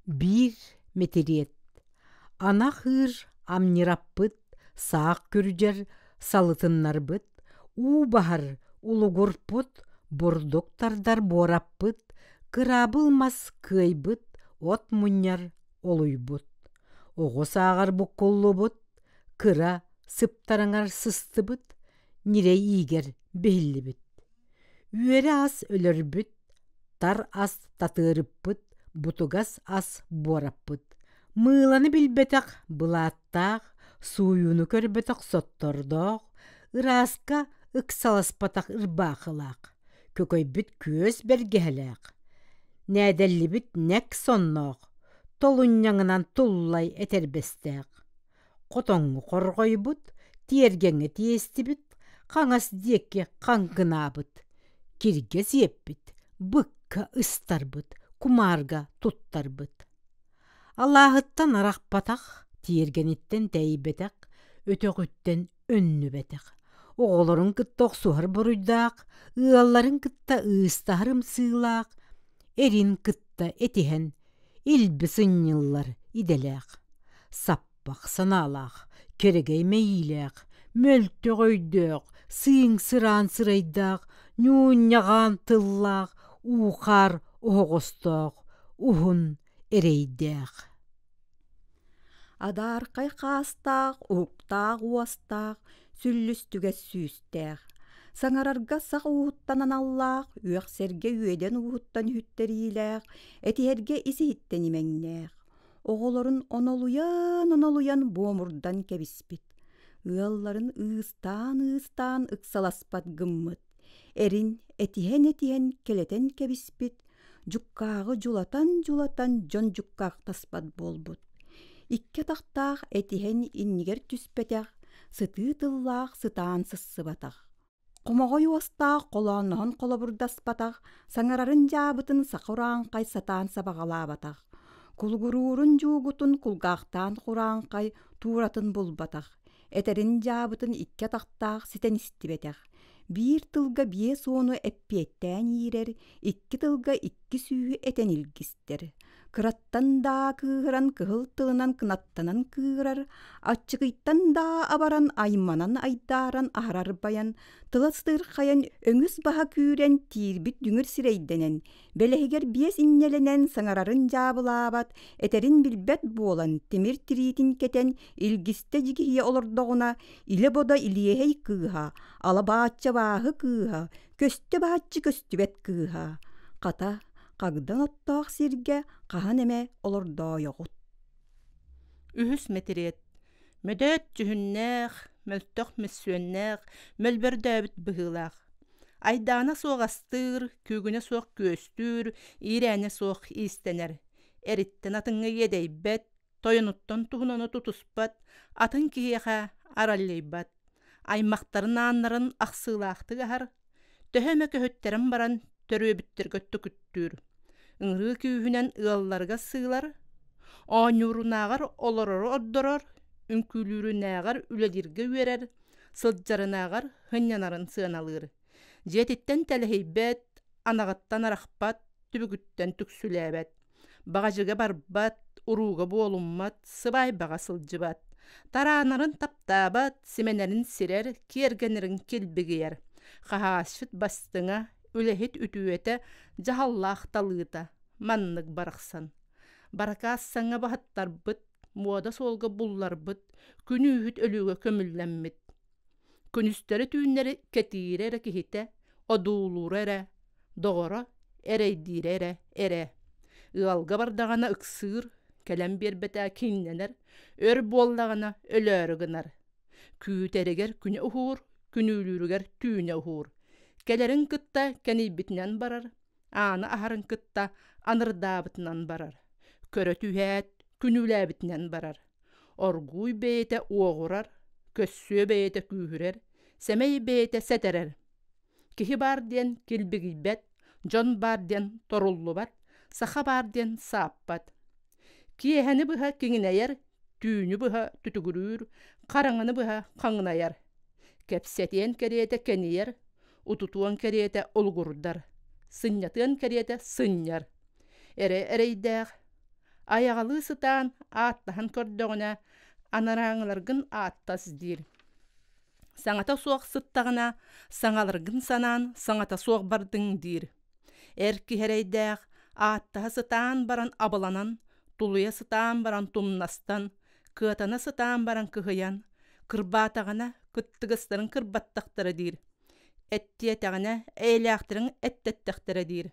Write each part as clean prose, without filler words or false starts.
Биир мэтириэт Анах ыыр амньыраппыт, саах күрдьэр салытыннарбыт, уу баһар улугурпут, бурдук тардар буораппыт, кыраабыл мас кыайбыт, от мунньар олуйбут. Оҕо сааҕар буккуллубут, кыра сыптарыҥар сыстыбыт, ньирэй иигэр биһиллибит. Үөрэ ас өлөрбүт, тар ас татыарыппыт, бутугас ас буораппыт. Мыыланы билбэтэх былааттаах, сууйууну көрбөтөх соттордоох, ырааска ыксаласпатах ырбаахылаах, көкөйбүт күөс бэргэһэлээх, нээдэллибит нэк сонноох, толунньаҥынан туллай этэрбэстээх. Хотоҥҥо хорҕойбут, тиэргэҥҥэ тиэстибит, хаҥас диэки хаҥкынаабыт, киргэ сиэппит, быкка ыстарбыт, кумаарга туттарбыт. Алааһыттан арахпатах, тиэргэниттэн тэйбэтэх, өтөҕүттэн өннүбэтэх. Оҕолорун кытта охсуһар буруйдаах, ыалларын кытта ыыстаһар ымсыылаах, эрин кытта этиһэн илби сынньыллар идэлээх, саппах санаалаах, кэрэгэй мэйиилээх, мөлтөх өйдөөх, сыыҥ-сыраан сырайдаах, ньуунньаҕаан тыллаах, уу-хаар оһоҕостоох, уһун эрэйдээх. Адаархай хаастаах, уһуктаах уостаах, сүллүстүгэс сүүстээх. Саҥарарга сах ууһуттан аналлаах, үөхсэргэ үөдэн ууһуттан үһүттэриилээх, этиһэргэ ис-иһиттэн имэҥнээх. Оҕолорун онолуйан-онолуйан буомурдан кэбиспит. Ыалларын ыыстаан-ыыстаан ыксаласпат гыммыт. Эрин этиһэн-этиһэн кэлэтэн кэбиспит, дьуккааҕы дьулатан-дьулатан дьон дьуккаахтаспат буолбут. Икки атахтаах этиһэн иннигэр түспэтэх, сытыы тыллаах сытаан сыссыбатах. Хомоҕой уостаах холоонноһон холобурдаспатах, саҥарарын дьаабытын саха урааҥхай сатаан сабаҕалаабатах, кулугуруурун дьуугутун кулгаахтаан курааҥхай тууратын булбатах, этэрин дьаабытын икки атахтаах ситэн истибэтэх, биир тылга 50-у эппиэттээн иирэр, икки тылга икки сүүһү этэн илгистэр. Кыраттан даа кыыһыран кыһыл тылынан кынаттанан кыырар, аччыгыйтан даа абаран айманан айдааран аһарар байан, тыла сытыырхайан өҥүс баһа күүрэн тиирбит дүҥүр сирэйдэнэн, бэлэһигэр биэс инньэлэнэн саҥарарын дьаабылаабат, этэрин билбэт буолан тимир тириитин кэтэн илгистэ дьигиһийэ олордоҕуна, илэ-бодо илиэһэй кыыһа, алабаачча бааһы кыыһа, көстө бааччы көстүбэт кыыһа. Хата, хагдан оттоох сиргэ хаһан эмэ олордоойоҕут. Үһүс мэтириэт Мөдөөт дьүһүннээх, мөлтөх мөссүөннээх, мөлбөрдөөбүт быһыылаах. Айдаана суох астыыр, күүгүнэ суох күөстүүр, иирээнэ суох иистэнэр. Эриттэн атыҥҥа иэдэйбэт, тойонуттан туһунаны тутуспат, атын киһиэхэ араллыйбат. Аймахтарын ааннарын ахсыылаахтык аһар, төһө эмэ көһүттэрэн баран төрүөбүттэргэ төкүттүүр. Ыҥырыы күүһүнэн ыалларыгар сыылар, оонньуурунааҕар олорору ордорор, үҥкүүлүүрүнээҕэр үлэлииргэ үөрэр, сылдьарынааҕар сынньанарын сыаналыыр. Дьиэтиттэн тэлэһийбэт, анаҕыттан арахпат, түбүгүттэн түксүлээбэт. Баҕадьыга барбат, урууга буолуммат, сыбаайбаҕа сылдьыбат. Тараанарын таптаабат, симэнэрин сирэр, киэргэнэрин килбигийэр. Хаһаасчыт бастыҥа, үлэһит үтүөтэ, дьаһаллаах талыыта. Маннык барахсан. Баракаас саҥа баһыттарбыт, муода суолга булларбыт, күнүүһүт өлүүгэ көмүллэммит. Күнүстэри-түүннэри кэтиирэ эрэ киһитэ, одуулуура эрэ, доҕоро, эрэйдиирэ эрэ эрэ. Ыалга бардаҕына ыксыыр, кэлэн биэрбэтэ киҥнэнэр, өр буоллаҕына өлөөрү гынар. Күүтэригэр күнэ уһуур, күнүүлүүрүгэр түүнэ уһуур. Кэлэрин кытта кэнийбитинэн барар, ааны аһарын кытта анырдаабытынан барар. Көрө түһээт, күнүүлээбитинэн барар. Оргууй бэйэтэ уоҕурар, көссүө бэйэтэ күүһүрэр, сэмэй бэйэтэ сэтэрэр. Киһи баар диэн килбигийбэт, дьон баар диэн торуллубат, саха баар диэн сааппат. Киэһэни быһа киҥинэйэр, түүнү быһа түтүгүрүүр, хараҥаны быһа хаҥынайар. Кэпсэтиэн кэриэтэ кэнийэр, утутуон кэриэтэ улугурдар, сынньатыан кэриэтэ сынньар. Эрэ эрэйдээх. Айаҕалыы сытаан, ааттаһан көрдөҕүнэ, анарааҥыларгын ааттас диир. Саҥата суох сыттаҕына, саҥаларгын санаан, саҥата суох бардыҥ диир. Эр киһи эрэйдээх, ааттаһа сытаан баран абыланан, тулуйа сытаан баран тумнастан, кыатана сытаан баран кыһыйан, кырбаатаҕына кыттыгастарын кырбаттахтара диир. Эттиэтэҕинэ эйэлээхтэрин эттэттэхтэрэ диир.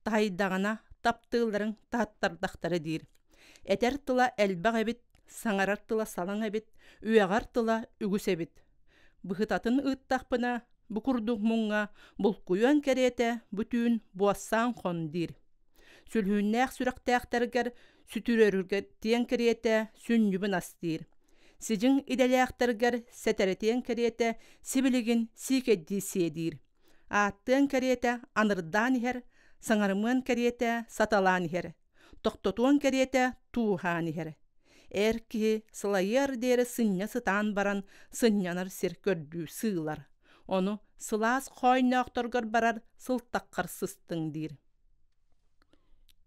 Таһыйдаҕына таптыылларын таһыттардахтара диир. Этэр тыла элбэх эбит, саҥарар тыла салаҥ эбит, үөҕэр тыла үгүс эбит. Быһытатын ыыттахпына, бу курдук муҥҥа булкуйуон кэриэтэ бу түүн буоссаан хон диир. Сүлүһүннээх сүрэхтээхтэргэр сүтүрөрүгэр тиэн кэриэтэ сүнньүбүн ас диир. Сидьиҥ идэлээхтэргэр сэтэрэтиэн кэриэтэ сибилигин сиикэйдии сиэ диир. Ааттыан кэриэтэ анырдаан иһэр, саҥарымыан кэриэтэ саталаан иһэр, тохтотуон кэриэтэ тууһаан иһэр. Эр киһи сылайыар диэри сынньа сытаан баран сынньанар сир көрдүү сыылар. Ону сылаас хоойноохторгор барар сылтаххар сыстыҥ диир.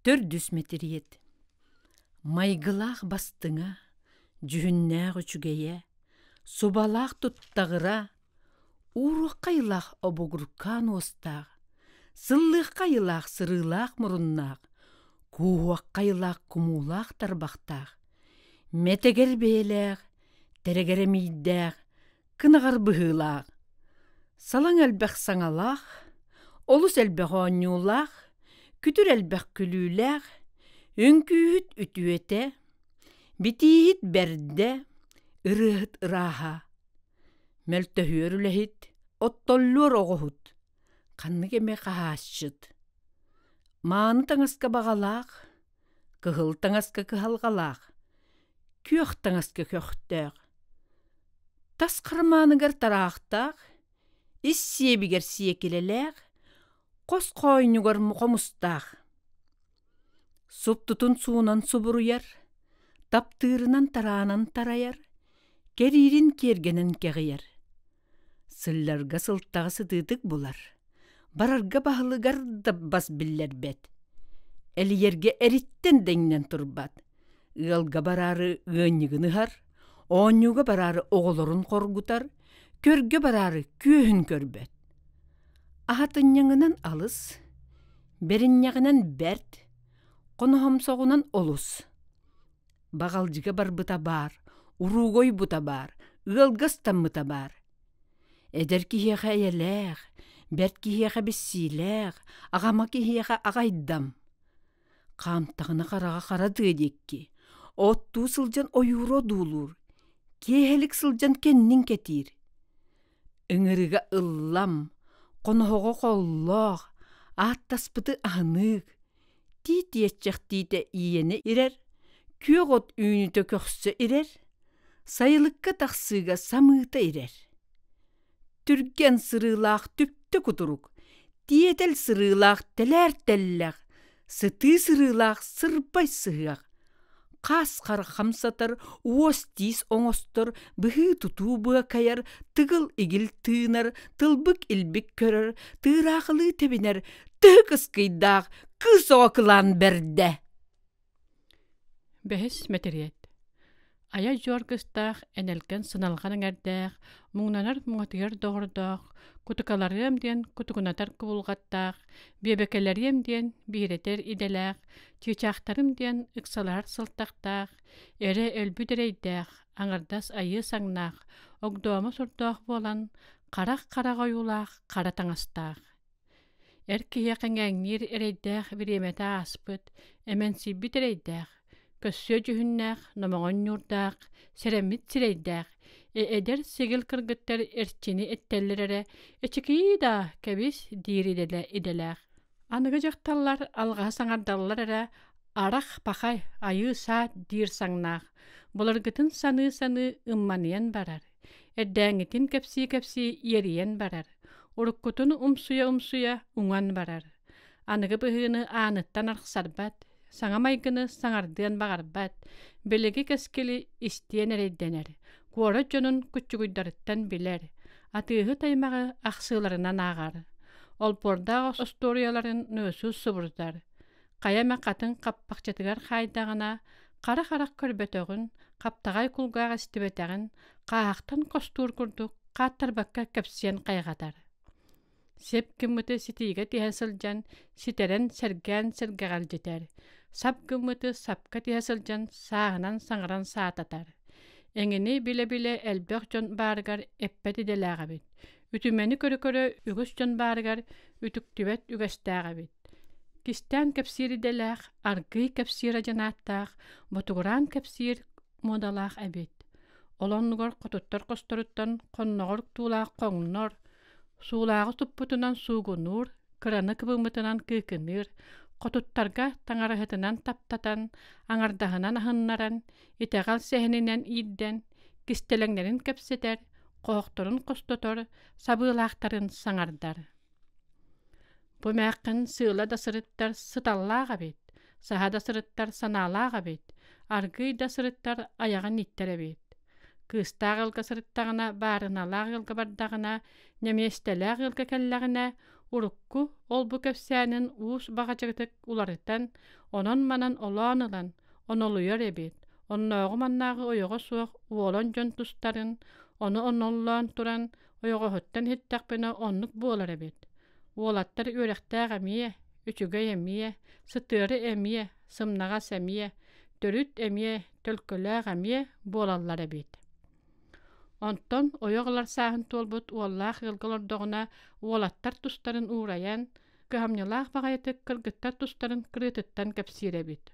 Төрдүс мэтириэт. Майгылаах бастыҥа, дьүһүннээх үчүгэйэ, субалаах туттаҕыра, ууруохха айылаах обугуркаан уостаах, сыллыахха айылаах сырыылаах муруннаах, кууһуохха айылаах кумуулаах тарбахтаах, мэтэгэр бэйэлээх, тэрэгэр эмиийдээх, кынаҕар быһыылаах, салаҥ элбэх саҥалаах, олус элбэх оонньуулаах, күтүр элбэх күлүүлээх, үҥкүүһүт үтүөтэ, битииһит бэрдэ, ырыаһыт ырааһа, мөлтөһүөр үлэһит, оттоллуор оҕоһут, ханнык эмэ хаһаасчыт, мааны таҥаска баҕалаах, кыһыл таҥаска кыһалҕалаах, күөх таҥаска көхтөөх, тас хармааныгар тараахтаах, ис сиэбигэр сиэкилэлээх, хос хоойнугар хомустаах. Суптутун суунан субуруйар, таптыырынан тараанан тарайар, кэриирин киэргэнэн кэҕийэр. Сылларга сылтаҕы сытыытык булар, барарга баһылыгар да бас биллэрбэт. Элийэргэ эриттэн да иҥнэн турбат. Ыалга бараары ыанньыгын ыһар, оонньууга бараары оҕолорун хоргутар, көргө бараары күөһүн көрбөт. Аһатынньаҥынан алыс, бэринньэҕинэн бэрт, хоноһомсоҕунан олус. Баҕалдьыга барбыта баар, урууга ойбута баар, ыалга ыстаммыта баар. Эдэр киһиэхэ эйэлээх, бэрт киһиэхэ биссиилээх, аҕама киһиэхэ аҕайдам. Хаамтаҕына хараҕа хара тыа диэки, оттуу сылдьан ойуура одуулуур, киэһэлик сылдьан кэннин кэтиир. Ыҥырыга ыллам, хоноһоҕо холлоох, ааттаспыты аһыныык, тиит иэччэхтиитэ иэнэ ирэр, күөх от үүнүтэ көхсө ирэр, сайылыкка тахсыыга самыыта ирэр. Түргэн сырыылаах түптэ кутурук, тиэтэл сырыылаах тэлээр тэллэх, сытыы сырыылаах сырбай сыһыах, хаас хара хамсатар, уос-тиис оҥостор, быһыы-тутуу быакайар, тыгыл-игил тыынар, тылбык-илбик көрөр, тыыраахылыы тэбинэр, тыһы кыскыйдаах кыыс оҕо кылаан бэрдэ. Бэһис мэтириэт Айа дьуор кыстаах, энэлкэн сыналҕан эҥэрдээх, муҥнанар муҥатыйар доҕордоох, кутукаларыам диэн кутугунатар кубулҕаттаах, биэбэкэлэриэм диэн биирэтэр идэлээх, чыычаахтарым диэн ыксалаһар сылтахтаах, эрэ өлбүт эрэйдээх, аҥардас айыы саҥнаах, огдоомо сордоох буолан, харах харах ойуулаах хара таҥастаах. Эр киһиэхэ эҥээҥниир эрэйдээх бириэмэтэ ааспыт, эмэнсийбит эрэйдээх, көссүө дьүһүннээх, номоҕон ньуурдаах, сэрэммит сирэйдээх, эдэр сигил кыргыттар эрчини эттэллэр эрэ «Эчикий даа, кэбис» диир идэлээх. Аныгы дьахталлар алҕаһы саҥардаллар эрэ «Арах, пахай, айыы-саат» диир саҥнаах, былыргытын саныы-саныы ымманыйан барар. Эрдээҥҥитин кэпсии-кэпсии иэрийэн барар, уруккутун умсуйа-умсуйа уҥан барар. Аныгы быһыыны ааныттан арахсарбат, саҥа майгыны саҥардыан баҕарбат, билиги кэскили истиэн эрэйдэнэр, куорат дьонун куччугуйдарыттан билэр, атыыһыт аймаҕы ахсыыларынан ааҕар. Олбуордаах остуоруйаларын нөсүс субурутар. Хайа эмэ хатыҥ хаппахчытыгар хаайдаҕына, хара харах көрбөтөҕүн, хаптаҕай кулгаах истибэтэҕин хааһахтан хостуур курдук хааттарбакка кэпсиэн хайҕатар. Сип гыммыты ситиигэ тиһэ сылдьан, ситэрэн сэргээн сэргэҕэлдьитэр, сап гыммыты сапка тиһэ сылдьан сааһынан саҥаран саататар. Эҥини билэ-билэ элбэх дьон баарыгар эппэт идэлээх эбит. Үтүмэни көрө-көрө үгүс дьон баарыгар үтүктүбэт үгэстээх эбит. Кистээн кэпсиир идэлээх, аргыый кэпсиир адьынааттаах, ботугураан кэпсиир муодалаах эбит. Ол оннугар хотуттар хосторуттан хонноҕор туулаах хоҥнор, суулааҕы туппутунан суугунуур, кыраны кыбыммытынан кыыкыныыр, хотуттарга таҥараһытынан таптатан, аҥардаһынан аһыннаран, итэҕэл сэһэнинэн иирдэн, кистэлэҥнэрин кэпсэтэр, хоһохторун хостотор, сабыылаахтарын саҥардар. Бу эмээххин сыыла да сырыттар сыталлаах эбит, саһа да сырыттар санаалаах эбит, аргыый да сырыттар айаҕын иттэр эбит. Кыыстаах ыалга сырыттаҕына, баарыналаах ыалга бардаҕына, нэмиэстэлээх ыалга кэллэҕинэ, урукку ол-бу кэпсээнин уус баҕадьытык уларытан, онон-манан олоон ылан, онолуйар эбит. Оннооҕу-маннааҕы ойоҕо суох уолан дьон тустарын, ону оноллоон туран, ойоҕоһуттан иһиттэхпинэ оннук буолар эбит. Уолаттар үөрэхтээх эмиэ, үчүгэй эмиэ, сытыары эмиэ, сымнаҕас эмиэ, төрүт эмиэ, төлкөлөөх эмиэ буолаллар эбит. Онтон ойох ылар сааһын туолбут уоллаах ыалга олордоҕуна уолаттар тустарын уурайан, кыһамньылаах баҕайытык кыргыттар тустарын кырыытыттан кэпсиир эбит.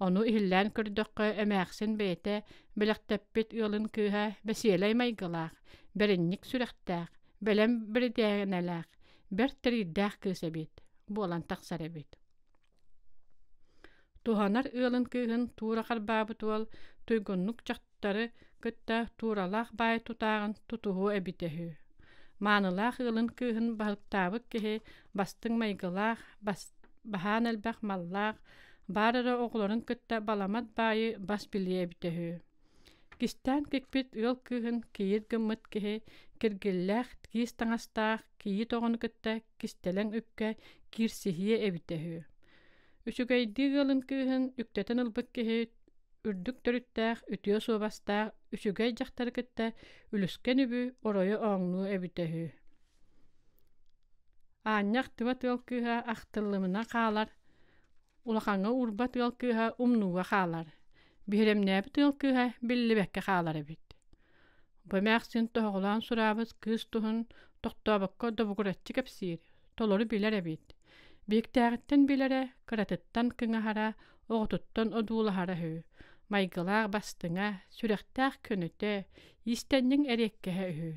Ону иһиллээн көрдөххө, эмээхсин бэйэтэ бэлэхтэппит ыалын кыыһа бэсиэлэй майгылаах, бэринньик сүрэхтээх, бэлэм биридээнэлээх, бэрт тэриирдээх кыыс эбит, буолан тахсар эбит. Туһанар ыалын кыыһын туура харбаабыт уол туйгуннук дьахтары кытта тууралаах баай тутааҕын тутуһуо эбитэ үһү. Маанылаах ыалын кыыһын баһылыктаабыт киһи бастыҥ майгылаах, баһаан элбэх маллаах, баар эрэ оҕолорун кытта баламат баайы бас билиэ эбитэ үһү. Кистээн кикпит ыал кыыһын кийиит гыммыт киһи киргиллээх киис таҥастаах кийиит оҕону кытта кистэлэҥ үпкэ киирсиһиэ эбитэ үһү. Үчүгэйдии ыалын кыыһын үктэтэн ылбыт киһи үрдүк төрүттээх, үтүө суобастаах үчүгэй дьахтары кытта үлүскэн үбү оройо ооҥнуо эбитэ үһү. Аанньа ахтыбат ыал кыыһа ахтыллымына хаалар, улахаҥҥа уурбат ыал кыыһа умнууга хаалар, биһирэмнээбит ыал кыыһа биллибэккэ хаалар эбит. Бу эмээхсин тоһоҕолоон сураабыт кыыс туһун тохтообокко добугураччы кэпсиир, толору билэр эбит. Биһиктээҕиттэн билэрэ, кыратыттан кыҥаһара, оҕотуттан одуулаһара үһү. Майгылаах бастыҥа, сүрэхтээх көнөтө, иистэнньэҥ эриэккэһэ үһү.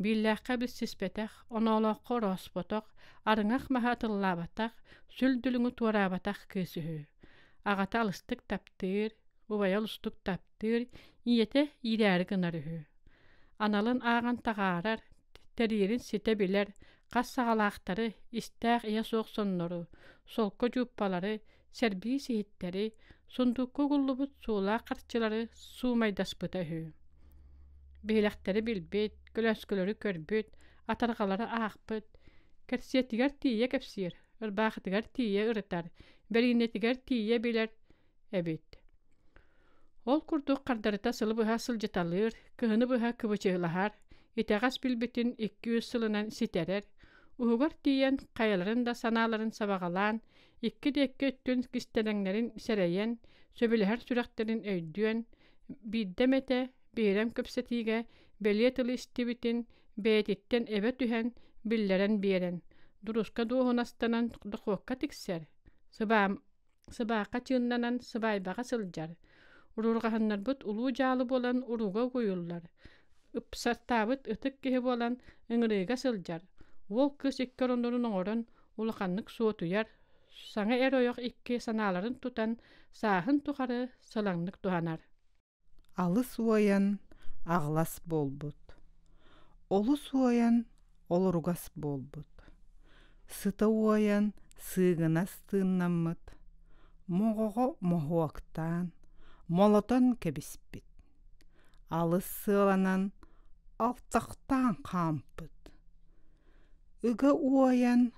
Бииллээххэ билсиспэтэх, оноолооххо орооспотох, арыҥах маһы атыллаабатах, сүл дүлүҥү туораабатах кыыс үһү. Аҕата алыстык таптыыр, убайа олустук таптыыр, ийэтэ иирээри гынар үһү. Аналын ааҕан таҕаарар, тэриирин ситэ билэр, хас саҕалаахтары, истээх ийэ суох соннору, солко дьууппалары, сэрбии сиһиттэри, сундуукка угуллубут суулаах харчылары суумайдаспыта үһү. Биһилэхтэри билбит, көлөөскөлөрү көрбүт, атарҕалары аахпыт, кэрсиэтигэр тиийэ кэпсиир, ырбаахытыгар тиийэ ырытар, бэриинэтигэр тиийэ билэр эбит. Ол курдук хардарыта сылы быһа сылдьыталыыр, кыһыны быһа кыбычыылаһар, итэҕэс билбитин 200 сылынан ситэрэр, уһугар тиийэн хайаларын да санааларын сабаҕалаан, икки диэки өттүн кистэлэҥнэрин сэрэйэн, сөбүлэһэр сүрэхтэрин өйдүөн, биирдэ эмэтэ биһирэм кэпсэтиигэ бэлиэ тылы истибитин бэйэтиттэн эбэ түһэн, биллэрэн биэрэн, дуруска дуоһунастанан дохуокка тиксэр, сыбаахха чыыннанан сыбаайбаҕа сылдьар, уруурҕаһыннарбыт улуу дьаалы буолан урууга угуйуллар, ыпсартаабыт ытык киһи буолан ыҥырыыга сылдьар, уол кыыс икки ороннорун оҥорон улаханнык суотуйар, саҥа эр-ойох икки санааларын тутан сааһын тухары сылаҥнык туһанар. Алыс уойан аҕылас буолбут, олус уойан олоругас буолбут, сыта уойан сыыгынас тыыннаммыт, моҕоҕо моһуоктаан, молотон кэбиспит, алыс сыаланан алтахтаан хаампыт, ыга уойан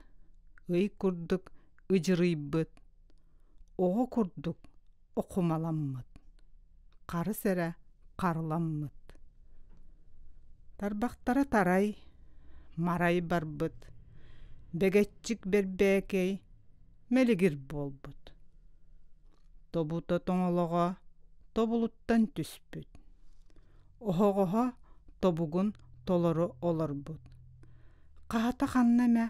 ый курдук ыдьырыйбыт. Оҕо курдук окумаламмыт, харыс эрэ харыламмыт. Тарбахтара тарай, марай барбыт, бэгэччик бэрбээкэй мэлигир буолбут. Тобута тоҥолоҕо тобулуттан түспүт. Оһоҕоһо тобугун толору олорбут. Хаһата ханна эмэ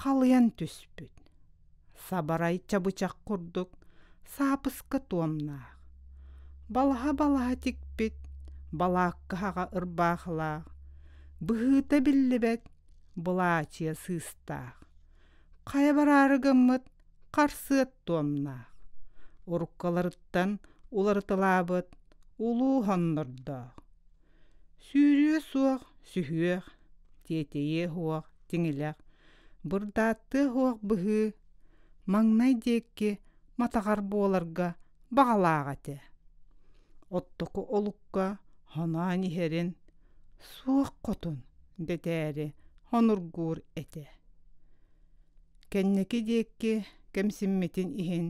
халыйан түспүт. Сабарай чабычах курдук саапыска туомнаах, балаһа-балаһа тикпит балааккаһаҕа ырбаахылаах, быһыыта биллибэт былаачыйа сыыстаах, хайа бараары гыммыт харсыат туомнаах, уруккаларыттан уларыталаабыт улуу хоннордоох, сүүрүө суох сүһүөх, тиэтэйиэ суох тиҥилэх, бырдааттыа суох быһыы, маҥнай диэки матаҕар буоларга баҕалаах этэ. Оттоку олукка хоноон иһэрин суох хотун дэтээри хонургуур этэ. Кэнники диэки кэмсиммитин иһин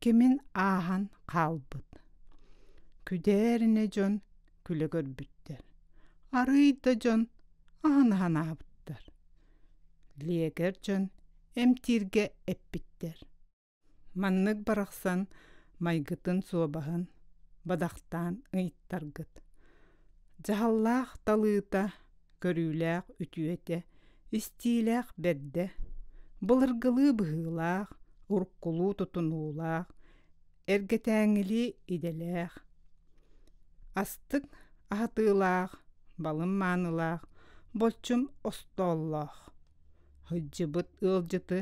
кимин ааһан хаалбыт. Күдээринэ дьон күлэ көрбүттэр. Арыый да дьон аһынаһан аһабыттар. Лиэгэр дьон эмтииргэ эппиттэр. Маннык барахсан майгытын суобаһын бадахтаан ыйыттаргыт. Дьаһаллаах талыыта, көрүүлээх үтүөтэ, истиилээх бэрдэ, былыргылыы быһыылаах, уруккулуу тутунуулаах, эргэтээҥҥилии идэлээх, астык аһатыылаах, балым маанылаах, болчум остооллоох. Сылдьыбыт ыалдьыты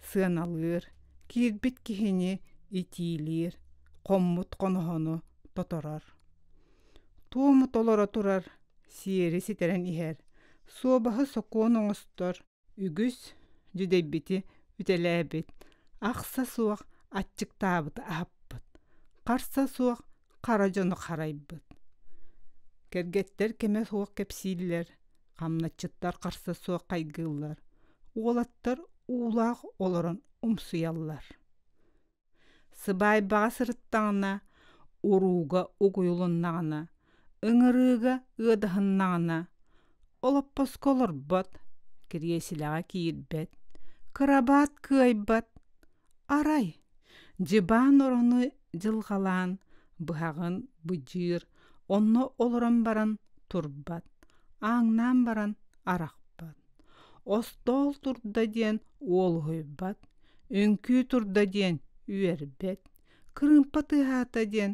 сыаналыыр, киирбит киһини итиилиир, хоммут хоноһону тоторор. Туому толоро турар, сиэри ситэрэн иһэр, суобаһы сокуон оҥостор, үгүс дьүдэйбити үтэлээбит, ахса суох аччыктаабыты аһаппыт, харса суох хара дьону харайбыт. Кэргэттэр кэмэ суох кэпсииллэр, хамначчыттар харса суох хайгыыллар, уолаттар уулаах олорон умсуйаллар. Сыбаайбаҕа сырыттаҕына, урууга угуйулуннаҕына, ыҥырыыга ыадаһыннаҕына, олоппоско олорбот, кириэсилэҕэ киирбэт, кырабаат кыайбат, арай дьыбаан орону дьылҕалаан быһаҕын быдьыыр, онно олорон баран турбат, ааҥнаан баран арахпат. Остоол турда диэн уолуһуйбат, үҥкүү турда диэн үөрбэт, кырыымпа тыаһаата диэн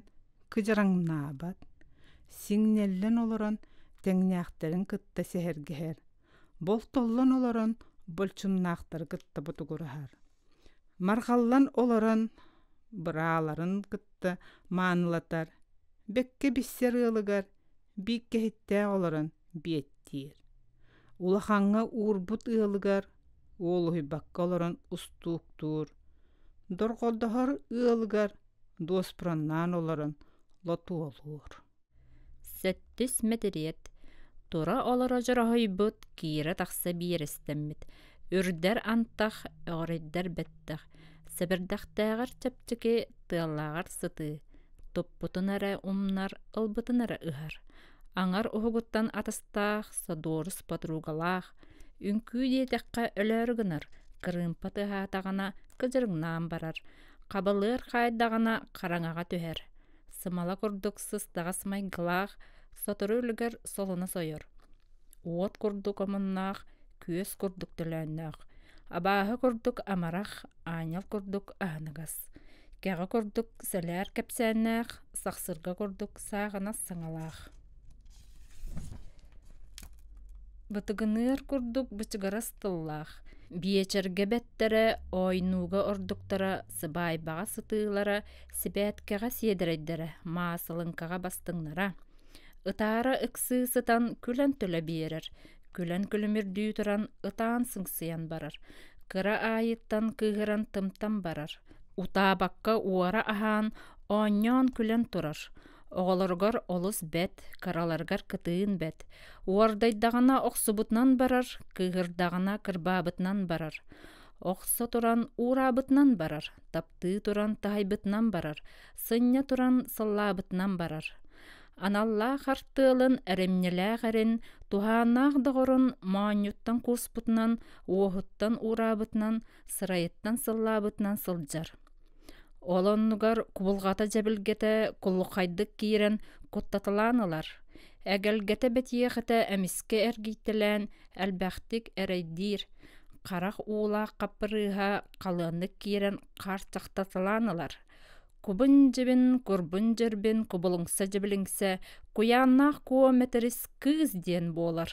кыдьараҥнаабат. Сиҥнэллэн олорон тэҥнээхтэрин кытта сэһэргэһэр, болтоллон олорон больчумнаахтары кытта ботугураһар. Марҕаллан олорон бырааларын кытта маанылатар, бэккэ биссэр ыалыгар бииккэһиттээх олорон биэттиир. Улахаҥҥа уурбут ыалыгар уолуһуйбакка олорон устууктуур, дорҕолдоһор ыалыгар дуоспураннаан олорон лотуолуур. Сэттис мэтириэт Тура олоро дьороһойбут, киирэ-тахса биэрэстэммит, үрдэр антах, өҕүрүйдэр бэттэх, сэбирдэхтээҕэр чэпчэки, тыаллааҕар сытыы, туппутун эрэ умнар, ылбытын эрэ ыһар. Аҥар уһугуттан атастаах, содуорус подругалаах, үҥкүү диэтэххэ өлөөрү гынар, кырыымпа тыаһаатаҕына кыдьырыҥнаан барар, хабылыар хаайдаҕына хараҥаҕа түһэр. Сымала курдук сыстаҕас майгылаах, сотору үлүгэр солоно сойор. Уот курдук омуннаах, күөс курдук төлөөннөөх, абааһы курдук амарах, аанньал курдук аһыныгас, кэҕэ курдук сэлээр кэпсээннээх, сахсырга курдук сааҕынас саҥалаах. Бытыгыныар курдук бычыгырас тыллаах, биэчэргэ бэттэрэ, оойнууга ордуктара, сыбаайбаҕа сытыылара, сибээткэҕэ сиэдэрэйдэрэ, маасылыҥкаҕа бастыҥнара. Ытаара ыксыы сытан күлэн төлө биэрэр, күлэн күлүмүрдүү туран ытаан сыҥсыйан барар, кыра аайыттан кыыһыран тымтан барар, утаабакка уора аһаан, оонньоон күлэн турар. Оҕолоругар олус бэт, кыраларыгар кытыын бэт. Уордайдаҕына охсубутунан барар, кыыһырдаҕына кырбаабытынан барар. Охсо туран уураабытынан барар, таптыы туран таһайбытынан барар, сынньа туран сыллаабытынан барар. Аналлаах артыалын, эрэмньилээх эрин, туһааннаах доҕорун моонньуттан кууспутунан, уоһуттан уураабытынан, сырайыттан сыллаабытынан сылдьар. Ол оннугар кубулҕата дьэбилгэтэ куллуххайдык киирэн куттаталаан ылар. Эгэлгэтэ бэтиэхэтэ эмискэ эргийтэлээн элбэхтик эрэйдиир, харах уулаах хаппырыыһа халыаннык киирэн хаарчахтаталаан ылар. Кубун-дьибин, курбун-дьирбин, кубулуҥса-дьибилиҥсэ, куйааннаах куо мэтэрис кыыс диэн буолар.